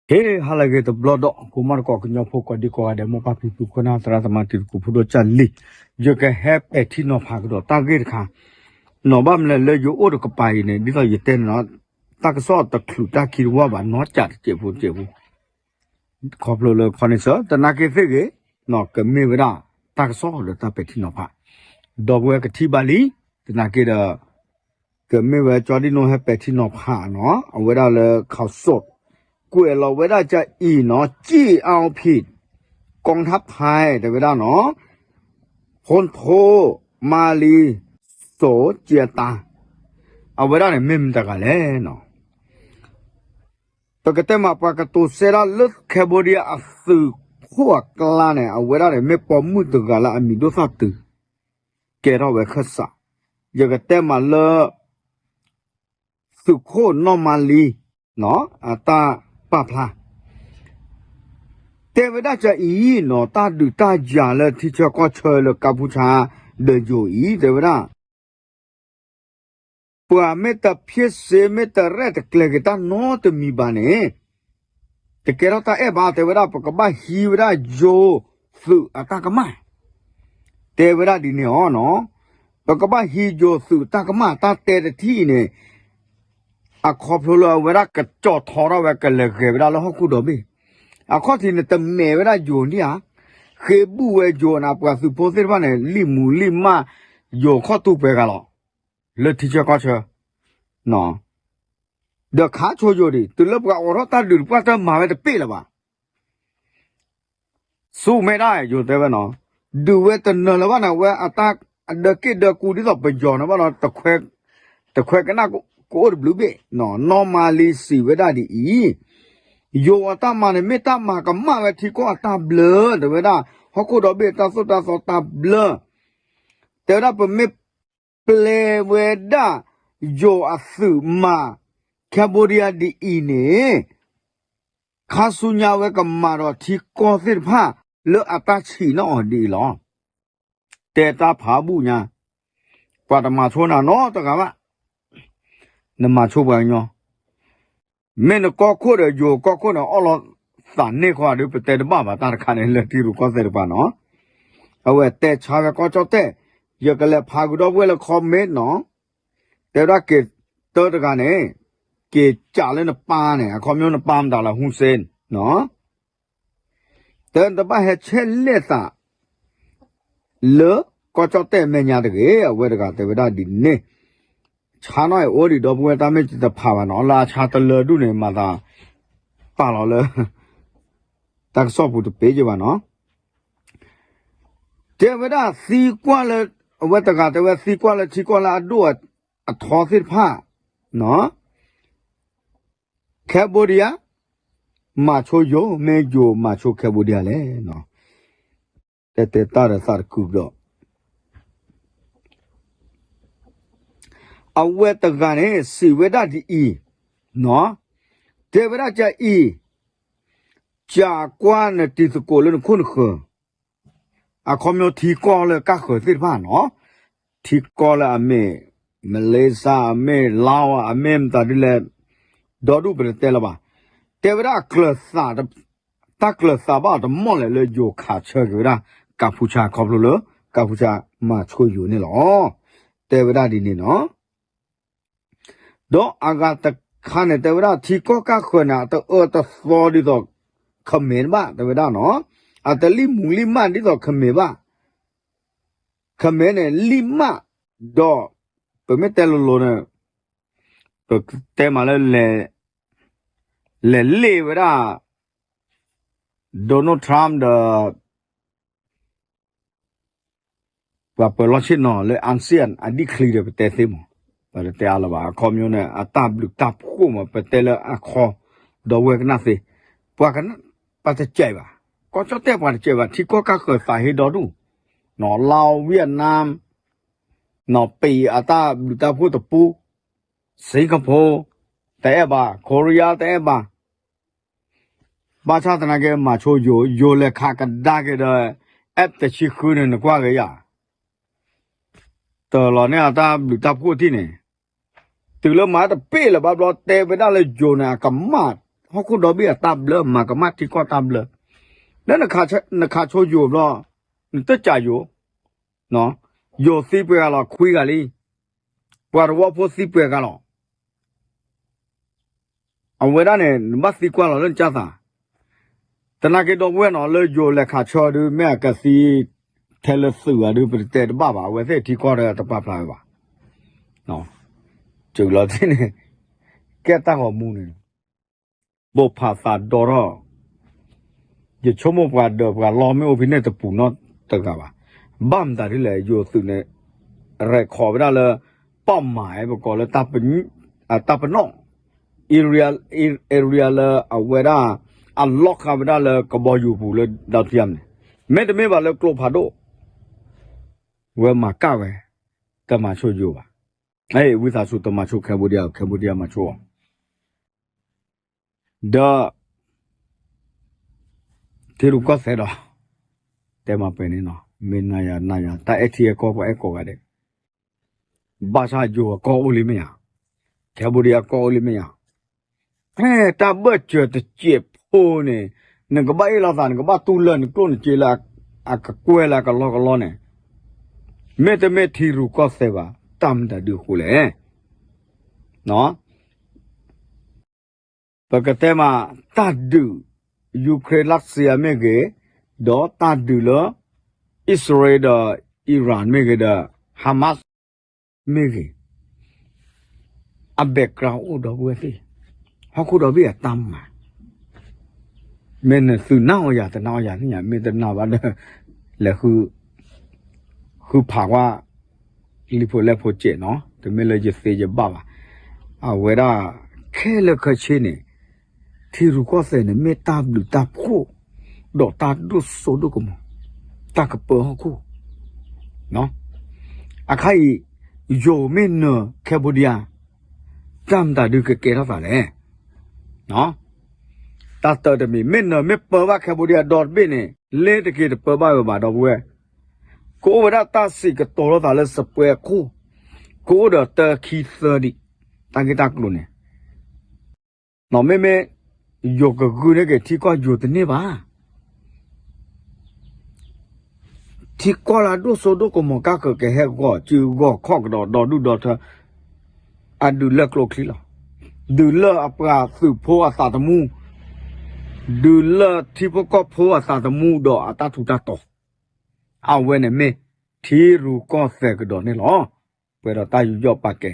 ဟ့ၣ် ဟါလၢအဂ့ၤတဘျီဒီး ကိးမုၢ်နံၤကိးကညီဖိကိးဒံကိးဂၤဒဲး မိၢ်ပၢ်ဖံဖု ခိၣ်နၢ်သရၣ်သမါ တံၤသကိးဖိဒိၣ်ကၢ်လံ, ယကဟဲပဲာ်ထံနီၤဖးကဒီးတၢ်ဂ့ၢ်တခါ, နီၢ်ဘၣ်မနုၤလဲၣ်လၢယအိၣ်တကပၤအံၤန့ၣ် ဒ်သိးယတဲန့ၣ်လီၤ, တၢ်ကစီၣ်တချုးတၢ်ခံတဝၢဘၣ် နီၢ်ကးတစဲးဖိတစဲးဖိ ခီဖျိလၢခီန့ၣ်စၢၤ တနာ်က့သ့ၣ်ဂ့ၤ, ကမ့ၢ်ဝဲဒၣ်တၢ်ကစီၣ်လၢတၢ်ပဲာ်ထံနီၤဖး, ဒီပုၢ်ဝဲၢ်ကထံၣ်ဘၣ်လံ, တနာ်က့ဒီး ကမ့ၢ်ဝဲကၠီဒံၣ်နိဟဲပဲာ်ထံနီၤဖးနီၤ, အဝဲဒၣ်လၢ ခီၣ်စိး ကွဲးလီၤဝဲဒၣ်ကအံၤနီၤ, ကၠံၣ်အါဖံး ကီၢ်ထၣ်ဖဲ တဲဝဲဒၣ်နီၤ, ဖိထိ မၤလံ စိးကၠံၣ်အတၢ်, အဝဲဒၣ်န့ၣ်မ့ၢ်မတၤတဂၤလဲၣ်နီၤ ပကတဲမး ပှၤကတိၤစဲဒၣ်လၢ Cambodia အသုးခိၣ်အကျါန့ၣ် အဝဲဒၣ်န့ၣ် မ့ၢ်ပိာ်မုၣ်တဂၤလၢအမံၤဒိၣ်သၣ်တုၤ ကဲထီၣ်ဝဲခၢၣ်စး, ယကတဲမးလၢ သုးခိၣ်နီၢ်မၤလံ အတၢ်ပာ်ဖျါ တဲဝဲဒၣ်ကအံၤနီၤ, တၢ်ဒုးတၢ်ယၤလၢထံဆၢကီၢ်ဆၢလၢကါပူၤဆါ ဒီးယိၤအံၤ တဲဝဲဒၣ် ပှၤမ့ၢ်တဖံးစ့ မ့ၢ်တရဲၣ်တကျဲၤက့ၤတၢ်နီတမံၤဘၣ်န့ၣ် တကဲထီၣ်တၢ်အဲၣ်ဘၣ် တဲဝဲဒၣ် ပကဘၣ်ဟံးဝဲဒၣ်ယိၤသုးအတၢ်ကမၣ်, တဲဝဲဒၣ်ဒ်န့ၣ်အီၤနီၤ, ပကဘၣ်ဟံးယိၤသုးတၢ်ကမၣ် တၢ်တဲတထံၣ်အံၤန့ၣ် အခီဖျိလၢအဝဲဒၣ်ကကၠီၣ်ထီထီၣ်ဝဲ ကလဲၤဂဲၤဝဲဒၣ်လၢဟီၣ်ခိၣ်ဒီဘ့ၣ်, အခီၣ်ထံးန့ၣ် တမဲာ်ဝဲဒၣ်ယိၤန့ၣ်ဧါ, ဃ့ဘူၣ်ဝဲယိၤန့ၣ် ပှၤသုးဖိသ့ၣ်တဖၣ်န့ၣ် လံၣ်မူလံၣ်မၢ် ယိၤခီၣ်တူာ်ပှဲၤဂၤလီၤ လၢထံဆၢကီၢ်ဆၢ, ဒီးခးဆိယိၤဒံး တုၤလၢပှၤအိးထီၣ်တၢ်ဒုး ပှၢ်တၢ်မၤဝဲတပ့ၢ်လၢၤဘၣ် ဆူမဲာ်ဒၣ်ယိၤတဲဝဲနီၤ, ဒုးဝဲတနၢၤလၢၤဘၣ်န့ၣ် အဝဲအတၢ်အဒၢးက့ၣ်ဒၢးကူဒ်သိးပယီၤန့ၣ်ဘၣ်ဒီး တခွဲကနၣ်ကအိၣ်တဘျုးဘ့ၣ်, နီၢ်မၤလံစံးဝဲဒၣ်ဒ်အံၤ, ယိၤအတၢ်မၤန့ၣ် မ့ၢ်တၢ်မၤကမၣ်ဝဲထံကီၢ်အတၢ်ဘျၢ တဲဝဲဒၣ်, ဟီၣ်ခိၣ်ဒီဘ့ၣ်တၢ်သိၣ်တၢ်သီတၢ်ဘျၢ တဲဝဲဒၣ် ပမ့ၢ်ပျဲဝဲဒၣ် ယိၤအသုးမၤ Cambodia ဒ်အံၤန့ၣ် ခါဆူညါဝဲကမၤဒီးထံကီၢ်သ့ၣ်တဖၣ် လၢအတၢ်ဆံးနီၣ်အီၤဒ်အံၤလီၤ. တဲတၢ်ဖးဘူၣ်ညါ, ပှၤတမၤဆိနၤနီတဂၤဘၣ်, နမၤဆိပှၤကညီ မ့ၢ်နကီၢ်ခိၣ်ဒီးယိၤကီၢ်ခိၣ်န့ၣ် အီၣ်လီၤသးန့ၢ်ဃီဒီး ပတဲတဘၣ်ဘၣ်တၢ်တခါန့ၣ် လၢထံရူၢ်ကီၢ်သဲးတပၤနီၤ, အဝဲတဲဆါဝဲကီၢ်ကၠီၣ်တဲၣ်, ယကလဲၤဖးဃုာ်ဒီပုၢ်ဝဲၢ်လၢ comment နီၤ, တဲဝဲဒၣ်က့ၤတၢတဂၤန့ၣ်, က့ၤကးလၢနပၢ်န့ၣ် အခီပညီနပၢ်မတၤလၢ Hun Sen နီၤ တဲတဘၣ်ဟဲဆဲးလဲၣ်သး လၢကီၢ်ကၠီၣ်တဲၣ်မဲာ်ညါတဂ့ၤ, အဝဲတဂၤတဲဝဲဒၣ်ဒ်န့ၣ်, ဆါနီၣ်အံၤအိၣ်ဒံးဒီပုၢ်ဝဲၢ် တၢ်မ့ၢ်တဖးဘၣ်နီၤ, လၢအဆါတလၢဒူၣ်န့ၣ် မၤသး ပာ်လီၤလၢ တၢ်ကစီၣ်ပူၤတပ့ၤက့ဘၣ်နီၤ, တဲဝဲဒၣ်သံကွၢ်လၢ, အဝဲတဂၤတဲဝဲသံကွၢ်လၢထံကီၢ်လၢအဒိၣ်အထီသ့ၣ်တဖၣ် Cambodia မၤဆိယိၤ မ့ၢ်ယိၤမၤဆိ Cambodia လဲၣ်, တဲတဲတၢ်ဒီးသးတကုာ်ဘျီ, အဝဲတဂၤန့ၣ် စံးဝဲဒၣ်ဒ်အံၤ, တဲဝဲဒၣ်ကအံၤ, ကးကွၢ်နတံၤသကိးလၢနခိၣ်နဃၢၤ အခီပညီထံကီၢ်လၢကၢ်ဃၢၤသ့ၣ်တဖၣ်နီၤ, ထံကီၢ်လၢအမ့ၢ် Malaysia အမ့ၢ် Laos အမ့ၢ်မတၤဒ်လဲၣ်, ဒီဒူၣ်ပတတဲလၢၤဘၣ်, တဲဝဲဒၣ်အကျၢၤသး, တၢ်ကျၢၤသးဘၣ်အီၤတမီၢ်လဲၣ်လၢယိၤခးဆၢက့ၤဝဲဒၣ် ကၢ်ဖူဆါခီဖျိလၢ ကၢ်ဖူဆါမၤဆိယိၤန့ၣ်လီၤ, တဲဝဲဒၣ်ဒ်န့ၣ်နီၤ ဒီးအဂၤတခါန့ၣ် တဲဝဲဒၣ်ထံကီၢ်ကၢ်ဃၢၤန့ၣ် အတအၢတသီဒ်သိး ခမဲၣ်ဘၣ် တဲဝဲဒၣ်နီၤ, အတလံၣ်မူလံၣ်မၢ်ဒ်သိးခမဲၣ်ဘၣ်, ခမဲၣ်န့ၣ် လံၣ်မၢ်, ဒီး ပမ့ၢ်တဲလိၤလိၤန့ၣ် ပတဲမးလၢ လဲၤလ့ၣ်ဝဲဒၣ် Donald Trump ဒီး ပှၤပၢၤလီၢ်ဆ့ၣ်နီၤလၢ ASEAN အဒံၣ်ချံဒီး ပတဲသ့မး, ပတတဲအါလၢၤဘၣ် အခီပညီန့ၣ် အတၢ်ဘျုးတၢ်ဖှိၣ်မး ပတဲလၢအခီ ဒီပုၢ်ဝဲၢ်ကနၣ်သ့, ပှၤကနၣ် ပှၤတစဲးဘၣ်, ကီၢ်ကၠီၣ်တဲၣ်ပှၤတစဲးဘၣ် ထံကီၢ်ကၢ်ဃၢၤသးဟ့ဒီဒူၣ်, နီၤ Laos Vietnam, နီၤ ပံၤ အတၢ်ဘျုးတၢ်ဖှိၣ်တပူၤ, Singapore တအဲၣ်ဘၣ်, Korea တအဲၣ်ဘၣ် ဘၣ်ဆၣ်သနာ်က့ မၤဆိယိၤ ယိၤလဲၤခးကဒါက့ၤဒီး F တဆံဃုန့ၣ် နကွၢ်က့ၤယၤ, တၢ်လီၤန့ၢ်အတၢ်ဘျုးတၢ်ဖှိၣ်ထံၣ်န့ၣ်, တုၤလၢမၤတပ့ၢ်လၢၤဘၣ်ဘျီ တဲဝဲဒၣ်လၢယိၤန့ၣ် အကမၣ် ဟီၣ်ခိၣ်ဒီဘ့ၣ်အတၢ်ဘျၢ မၤကမၣ်ထံကီၢ်တၢ်ဘျၢ, လၢနခးဆိယိာ်ဘျီ, နတစၢ်ယိာ်, ယိာ်သံပှဲၤဂၤလီၤ ခွံဂၤလံ, ပှၤသဝီဖိသံပှဲၤဂၤလီၤ. အဝဲဒၣ်န့ၣ် နဘၣ်သံကွၢ်လီၤလၢနကၢ်သး, သနာ်က့ဒီပုၢ်ဝဲၢ်နီၤ လၢယိာ်လဲၤခးဆၢဒုး မ့ၢ်အကသံ ထဲလၢသုးဂၤဒုး ပတတဲတဘၣ်ဘၣ်, အဝဲသ့ၣ်ထံကီၢ်တပာ်ဖျါဝဲဘၣ်. စၢၤလီၤသ့ၣ်န့ၣ် ကဲတၢ်ဂီၤမူန့ၣ် ဘိးဖးသးဒီထီၣ်, ယဆိကမိၣ်ပှၤဒၢးပှၤလီမ့ၢ်အိၣ်ဖဲန့ၣ်တပူၤနီတဂၤဘၣ်. ဘၣ်မတၤဒ်လဲၣ် ယိာ်သုးန့ၣ် record ဝဲဒၣ်လၢ ပီၣ်မး ပကိးလၢ တၢ်ပနီၣ် area, area လၢအဝဲဒၣ် အလီၢ်ဃာ်ဝဲဒၣ်လၢကဘီယူၤပူၤလၢ ဒၢထံယါန့ၣ်, မ့တမ့ၢ်ဘၣ်လၢကျိဖးဒိၣ် ဝဲမၤကၣ်ဝဲ, တမၤဆိယိာ်ဘၣ်. ဝံသးစူၤတမၤဆိ Cambodia, Cambodia မၤဆိအီၤ ဒီး ထံရူၢ်ကီၢ်သဲးဒီး တဲမၤပှဲၤန့ၣ်နီၤ, မ့ၢ်နၤယၤနၤယၤ တၢ်အဲၣ်ထံအဲၣ်ကီၢ်ပှၤအဲၣ်ကိးဂၤဒဲး, ဘၣ်ဆၣ်ယိာ်အကီၢ်အိၣ်လံမ့ၢ်ဧါ, Cambodia အကီၢ်အိၣ်လံမ့ၢ်ဧါ, ဖဲတၢ်ဘၢၣ်စၢၤတစဲးဖိန့ၣ် နကဘၣ်အ့ၣ်လိာ်သး နကဘၣ်တူၢ်လၢနကျိၣ်နစ့လၢ အကကွဲၢ်လၢအကလီကလီန့ၣ်, မ့တမ့ၢ်ထံရူၢ်ကီၢ်သဲးဘၣ် တၢ်မတၤဒုအဃိလဲၣ်. ပကတဲမး တၢ်ဒုး Ukraine Russia မ့ၢ်ဂ့ၤ, ဒီးတၢ်ဒုးလၢ အံၣ်စရ့လးဒီး Iran မ့ၢ်ဂ့ၤဒီး Hamas မ့ၢ်ဂ့ၤ, အ background အိၣ်ဒီပုၢ်ဝဲၢ်သ့ၣ်, ဟီၣ်ခိၣ်ဒီဘ့ၣ်အတၢ်မၤ မ့ၢ်နသုးနာ်အီၤယၤတနာ်အီၤယၤန့ၣ်ယၤ မ့ၢ်တနာ်ဘၣ်ဒီး လဲၤဃု ဃုဖးကွၢ် လံာ်ဖိလဲၢ်ဖိစဲးနီၤ, တမ့ၢ်လၢယသ့ယဘၣ်ဘၣ်. အဝဲဒၣ် ခဲလၢာ်ခဲဆ့န့ၣ် ထံရူၢ်ကီၢ်သဲးန့ၣ် မ့ၢ်တၢ်ဘျုးတၢ်ဖှိၣ် ဒီးတၢ်ဒိၣ်စိဒိၣ်ကမီၤ တၢ်ကပၢဟီၣ်ခိၣ် အခါအံၤ ယိၤမ့ၢ်နၢၤ Cambodia တၢ်မတၤဒုကကဲထီၣ်သးလဲၣ်. တၢ်တၢတမံၤ မ့ၢ်နၢၤမ့ၢ်ပၢဘၣ် Cambodia ဒီတဘ့ၣ်န့ၣ် လ့တက့ၤတပၢဘၣ်ဝဲဘၣ်ဒီပုၢ်ဝဲၢ်, ကအိၣ်ဝဲဒၣ်တၢ်စံးကတိၤလိာ်သးလၢစပွဲအခိၣ်, ကအိၣ်ဒီးတၢခံသၢဒံး, တၢ်ဂ့ၢ်တၢ်ကျိၤန့ၣ် မ့မ့ၢ် ယိၤကဂုာ်န့ၢ်က့ၤထံကီၢ်ယိၤတန့ၢ်ဘၣ်. ထံကီၢ်လၢအဒိၣ်စိဒိၣ်ကမီၤကါဃၢၤ ကဟဲဂီၤစုဂီၤခီၣ်ကဒီး ဒီဒူၣ်ဒီထၢ အဒုးလၢကျိချံလီၤ. ဒုးလၢအပှၤသုးဖိအသးသမူ, ဒုးလၢထံဖိကီၢ်ဖိအသးသမူဒီးအတၢ်ထူးတၢ်တီၤ, အဝဲန့ၣ်မ့ၢ်ထံရူၢ်ကီၢ်သဲးကဒီးန့ၣ်လီၤ. ပှဲၤဒီးတၢ်ယူးယီၣ်ပာ်ကဲ